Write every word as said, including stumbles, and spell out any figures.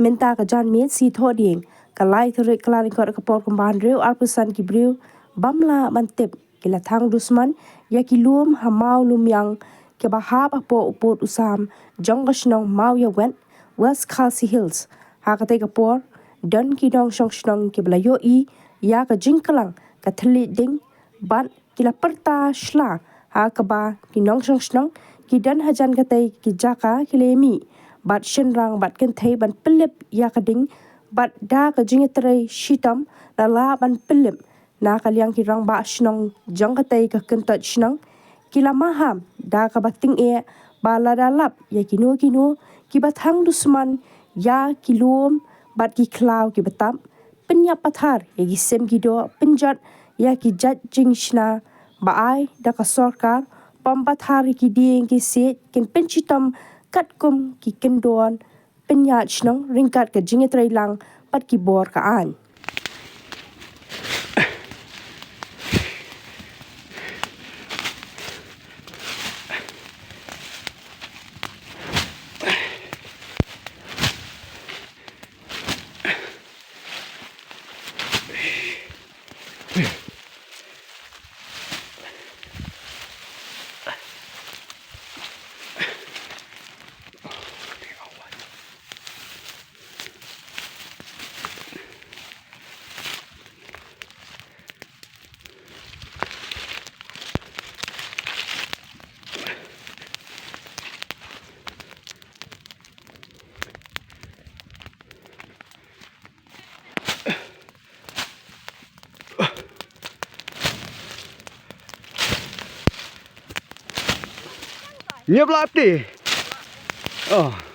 Mynta ka janmiet Sngi Thohdieng, ka lai tarik Kyllalyngkot, ka por kumba hynriew arphew san ki briew bym lah ban tip ki la thang dusmon ïa ki lum ha Mawlumiang kiba hap hapoh u pud u sam jong ka shnong Mawïawet, West Khasi Hills. Ha katei ka por don ki nongshong shnong kiba la ïohi ïa ka jingkyllang ka thylliej ding bad ki la pyrta shla ha kaba ki nongshong shnong ki don hajan katei ki jaka ki la mih bad shynrang bad kynthei ban pynlip ïa ka ding, bad da ka jingïatrei shitom la lah ban pynlip na ka liang ki rangbah shnong jong katei ka kyntoit shnong. Ki la maham da kaba tyngeh ba lada lap ïa kino kino kiba thang dusmon ïa ki lum bad ki khlaw kiba tap, pynïap pathar ïa ki sem ki doh, pynjot ïa ki jait jingshna, ba ai da ka sorkar pom pathar ïa ki dieng ki siej, kin pynshitom katkum ki kyndon pynïaid shnong ryngkat ka jingïatreilang bad ki bor ka aiñ. Nyep lap ti. Oh.